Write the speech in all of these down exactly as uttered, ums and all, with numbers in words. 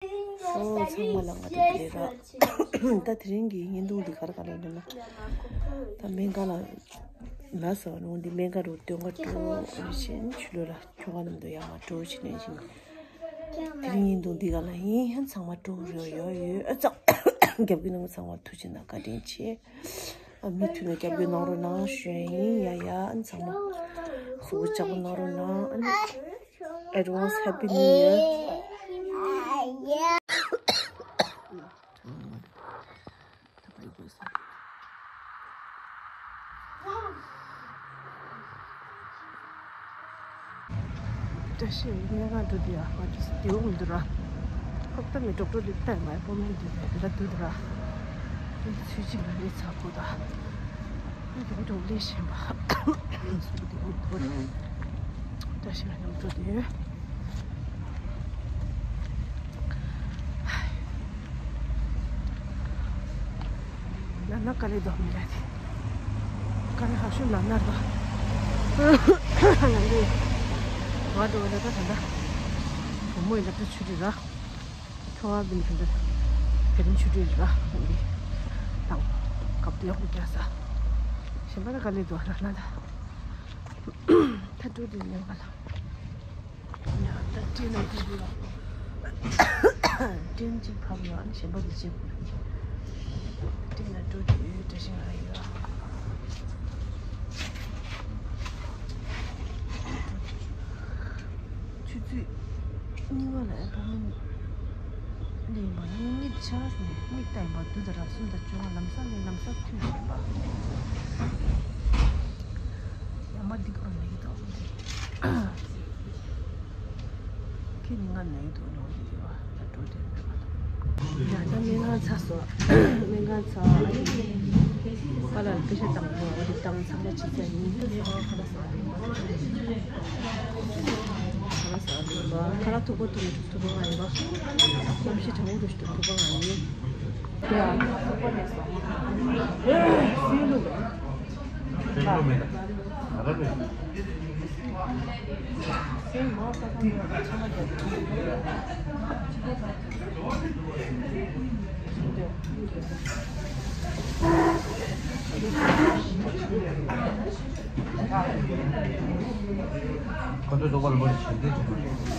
ཨོ་ཚང་མ་ལ་ང་ཏི་དེ་ར། ད་དེ་རིང་གི་བརྙན་ཐུང་འདི་ག་རེ་ག་རེ་ཡིན་ན། ད་སྨན་ཁང་ལ་ལ་སོགས་ནང་འདི་སྨན་ཁང་རུ་སྟོན་ག་འགྲོ་བཞིན་ཆུ་ལོ་ལ་ཁྱོ་ག་ནམ་དུ་ཡང་མ་འགྲོ་བཞིན་ནས་བཞིན། དེ་རིང་བརྙན་ཐུང་འདི་ག་ལ་ཡིན་ཡང་ཚང་མ་སྤྲོ་རེ་ཡོད་ཡོད་ཨ་ཙང་། རྒྱབ་ཀྱི་ནང་ཚང་མ་ཐུགས་རྗེ་གནང་བཀའ་དྲིན་ཆེ། ཨ་མུ་མཐུད་ནས་རྒྱབ་སྐྱོར་གནང་རོགས་གནང་ཞུ་ཡ་ཡིན། ཡ་ཡ་ཨ་ནི་ཚང་མ་གཟུགས་པོ་ལྕགས་པོ་གནང་རོགས་གནང་། ཨ་ནི་Advance Happy New Year. བཀྲ་ཤིས་སྨན་ཁང་འགྲོ་དུས་ཡ་ང་ཚོ་སྡེའུ་མི་འདུག་ར། ཧོབ་ཏ་མི་ཌོག་ཊར་ལི་ཏན་མའི་པོ་མེན་འདུག་ར་འདུག་ར། ཚུལ་གཅིག་ལ་རེ་ཚ་གོ་ད། ཨ་ཀྱང་འགྲོ་ལས་ཞན་པ། སྡེའུ་མི་འདུག་ར། བཀྲ་ཤིས་ལ་ཡང་འགྲོ་དུས། ལ་ན་དཀའ་ལས་རྡོག་མི་ར་དེ། དཀའ་ལས་ཧ་ཤུ་ལ་ན་ར། ང་ཚོས་ང་འགྲོ་བ་ད་ད་ད་ད། བུ་མོ་ཡི་ལབ་ད་ཆུ་རི་ར། ཁྱོ་བ་བིན་ཁྱོད་ད་དེ་རིང་ཆུ་རི་ར། ཧོང་གི་དང་། སྐབས་དུ་ཡག་པོ་རྒྱག་ས། གཞན་པ་ད་དཀའ་ལས་རྡོག་ལ་ན་ད། ད་འགྲོ་དུས་ནས་ང་ལ། ཡ་ད་ཏི་ན་ཏི་ཏི་ལ། ཏིན་གཅིག་ཕབ་ཡོད་ཨ་ནི་གཞན་པ་དེ་གཅིག་ཕུལ་གྱི། ཏི་ན་ཏི་ཏི་ཡོད་བཀྲ་ཤིས་ང་ཡོད། ཆུ་ཚོད་གཉིས་པ་ལ་ཨེ་པོ་མེན་ལེན་པ་ཡིན་གཉིད་ཆགས་ནས་མིག་ལྟ་ཡིན་པ་བདུན་དང་ར་གསུམ་དང་བཅོ་ལྔ་ལམ་སང་ནས་ལམ་སང་ཐུག་ཡིན་པ། ཡ་མ་འདི་ག་ལ་ཡིན་དང་། ཁྱེད་ནི་ང་ནའི་དུ་ནོར་གྱི་ཡོད་ལ་འགྲོ་དེ་མེད་པ་དང་། ཡ་ད་སྨན་ཁང་ཚར་སོང་། སྨན་ཁང་ཚར་ཨ་ནི་པཱ་ལགས་ལ་པེ་ཤ་བཏང་དགོས། འོ་དེ་བཏང་ཚང་མ་ཅི་ཚ་ཡིན། ཁ་ལག་ཟ་ལེན་པ། ཁ་ལག་ཟ་ལེན་པ། ཁ་ལག་ཐུག་པ་ཐུག་མི་ཐུག་པ་ང་ཡིན་པ། གནམ་གཤིས་གྲང་མོ་འགྲོ་ཞིག་ཐུག་པ་ང་ཡིན། ཡ་ཐུག་པ་ནས་སོང་། སེམས་བློ་མེད་ད། ང་ར་རེད། ཁོ་ཚོས་རྫོགས་པ་རིན་པོ་ཆེ་ཞལ་འདེབས་བྱུང་བ་རེད། ཕྲུ་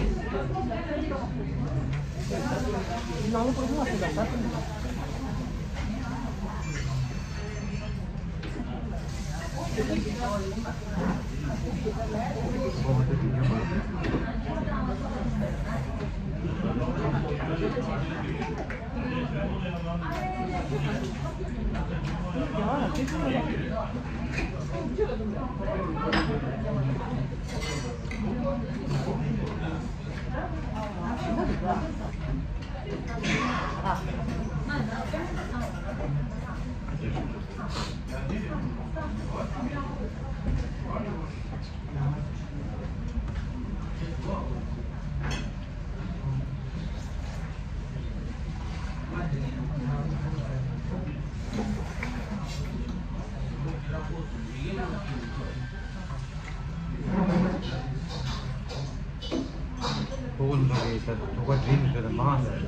གུ་ཚོ་གིས་ད་ཐུག་པ་བྲིས་མི་ཚོད་ལ་མང་ཟེར།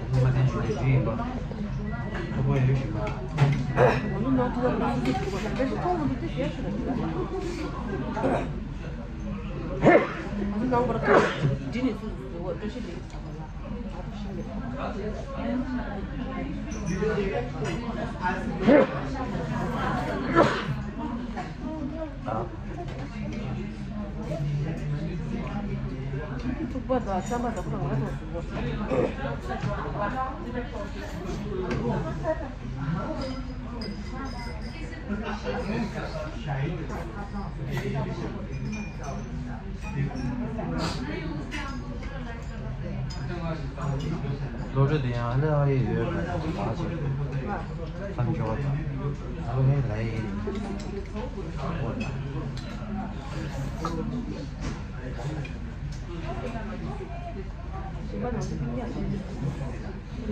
མ་བསྟན་ཞུ་ལས་བྲིས་ཡིན་པ། ཐུག་པ་ཡོད་ཞུ་མ། ཐུག་པ་དང་རྩམ་པ་དང་ཁོ་རང་ང་ཚོ་ཟུག་གོ། བློ་གྲོས་དེ་ཡང་ཨ་ལེ་ཨ་ཡེ་ཡོད་པ་ཅིག་བསམ་འཆར་བ་དང་ཨ་ལེ་ལ་ཡེ་ཨོ་ལ། ཨ་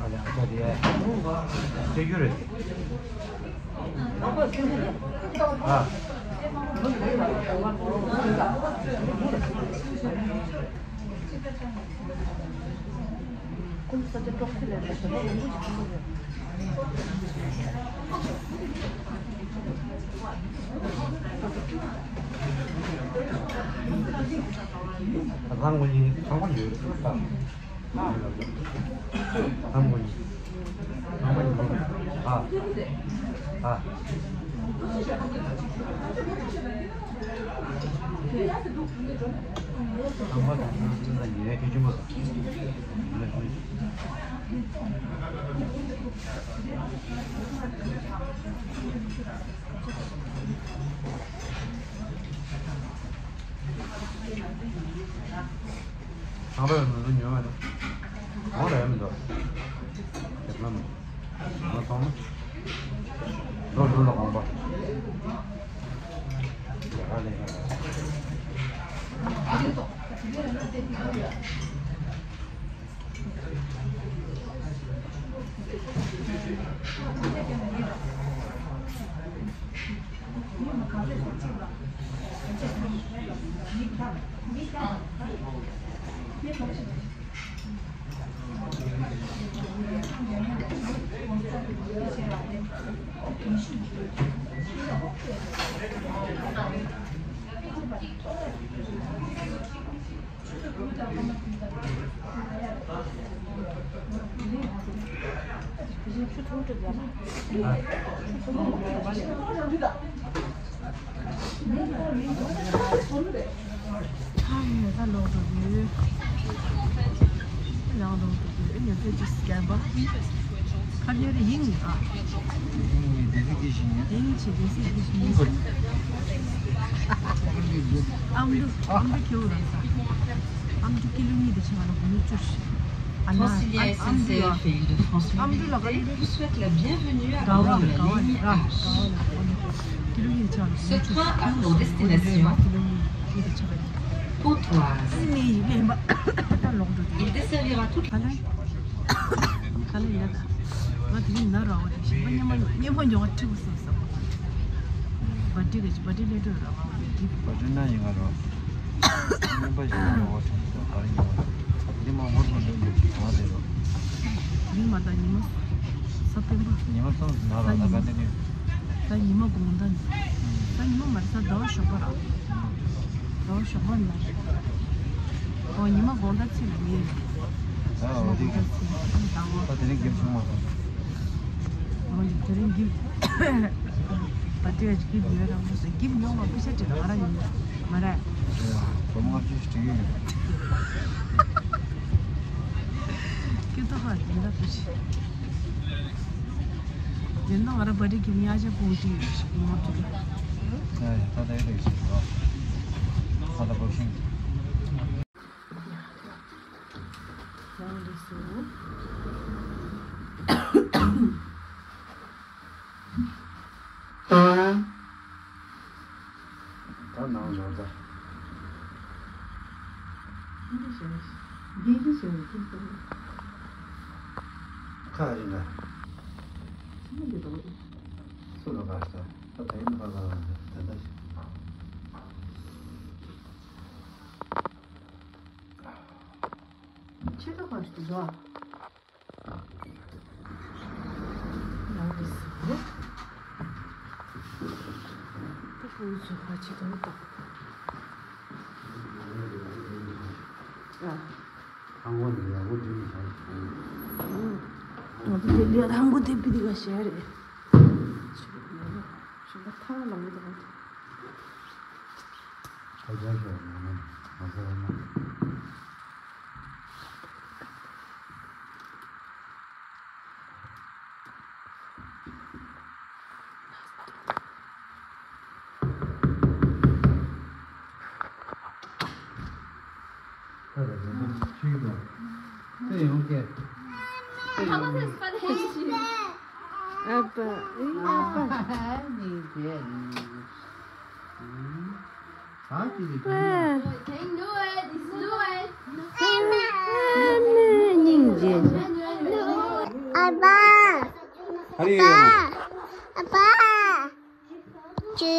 ལས་ཨ་ཅག་དེ་སྐྱེ་རྒྱུ་རེད། ཨ། ད་ལྷ་མོ་ཡིན་ཁང་པ་ཡོད་རེད། ལྷ་མོ་ཡིན་ཁང་པ་ཡོད་རེད། ཨ། ཨ། ཁང་པ་དང་ཁང་པ་ཡིན་ཁྱི་ཆུང་པོ་དང་། ཁང་པ་ཡོད་ན་ཉོ་བ་རེད། གང་རེད་མི་འདུག་རྒྱབ་ན་མི་འདུག་ང་ཐོང་ན། འགྲོ་འགྲོ་ལ་གང་པ། ཡ་ཧ་ལས་ཡ་ཧ། ཨ་ཡོད་ད་ལོག་འགྲོ་ཡོད། ཡང་ལོག་འགྲོ་ཡོད། ཨེ་ཉོ་ཚོད་ཅིག་སྐྱེལ་པ། ཁ་ཉེར་ཡིན་ཨ། ཡིན་ཡིན་སྡེ་སྲིད་ཀྱི་ཞིང་ཡིན། ཡིན་ཆེ་སྡེ་སྲིད་ཀྱི་ཞིང་ཡིན། ཨ་མདོ་ཨ་མདོ་ཁྱེའུ་ར་ས། ཨ་མདོ་ཀི་ལོ་གཉིས་དེ་ཆེ་བ་ལ་གོ་ནི་བཅུ་ཞིག་ཨ་ན། Francilière ཨ་མདོ་ཡ། S N C F Île-de-France Méditerranée vous souhaite la bienvenue à bord de la ligne H. Ce train a pour destination Pontoise. Il desservira toute བ་ཏི་ན་ཡིན་ང་རོ། ཉིན་པ་བཞི་ལ་འོ་ཐུག་ས་ག་རེ་ཡོད། འདི་མ་འོ་ཐུག་འདི་འདི་ག་རེ་རོ། ཉི་མ་དང་ཉི་མ། ས་སྤེན་པ། ཉི་མ་ཙམ་ན་རོ་ན་ག་འདི་ནི། ད་ཉི་མ་དགོང་དག་ནི། ད་ཉི་མ་མ་རེད་ས་ཟླ་བ་ཞོགས་པ་ར། ཟླ་བ་ཞོགས་པ་ན་རེད། ཨོ་ཉི་མ་དགོང་དག་ཚེ་ལ་ཡིན། ད་འོ་དེ་ད་དེ་རིང་འགྱུར་བྱུང་མ་སོང་། འོ་དེ་རིང་འགྱུར། བ་དེ་ག་ཅིག་གིབ་ཡོད་ར་མོ་ཟེར། གིབ་ཉོ་མ་པེ་ཤ་སྤྲད་ང་ར་ཉོ་མ་ར། སྒོར་མོ་ལྔ་བཅུ་ཞིག་སྤྲད་ཀྱི་ཡོད། ཀི་ཏོ་ཧ་དེ་འདྲ་པེ་ཤ། དེ་ནང་ང་ར་བ་དེ་གིབ་ཉ་ཆ་ཀོང་ཏི་ཡོད་ཞིག་ཉོ་མ་ཐུབ་ལ། ཡ་ཡ་ད་ད་ཡོད་ཞིག་རོ། ད་ད་བོག་སིང་། ཡང་འདི་སུ། ད་ནང་ལོག་ད། འདི་ཞེས་འདི་འདི་ཞེས་འདི་ཞེས། ཁ་རི་ན། སུ་ལ་ག་ས། ད་ད་ཡིན་ཁ་ཁ་ད་ད་ཞེས། ཆེ་ད་ག་ཞེས་འདུག་ཨ། ནང་གི་ཟེར། ད་ཁོའི་ཚོ་ཁ་ཆེ་དང་ད། ཨ། ཧང་གོ་ནས་ཡག་པོ་འདྲི་མི་ཤེས། ང་ཚོ་དེ་ལས་ཧང་གོ་དེ་པི་དི་ག་ཤེས་རེད། ཞུ་ལ་ཐང་ལ་མི་དང་། ཁ་རྒྱ་ཤོར་ནས་ང་ཚོ་ཡིན་ན། ཁྱོད་ཀྱིས་དང་། དེ་ཡོང་གི། དེ་ཡོང་གི། ཨ་ཕ། ཨ་ཕ། སྙིང་རྗེ། ཨ་ཕ། Can you do it? Do it. ཨ་ཕ། སྙིང་རྗེ། ཨ་ཕ། ཨ་ཕ། ཅི།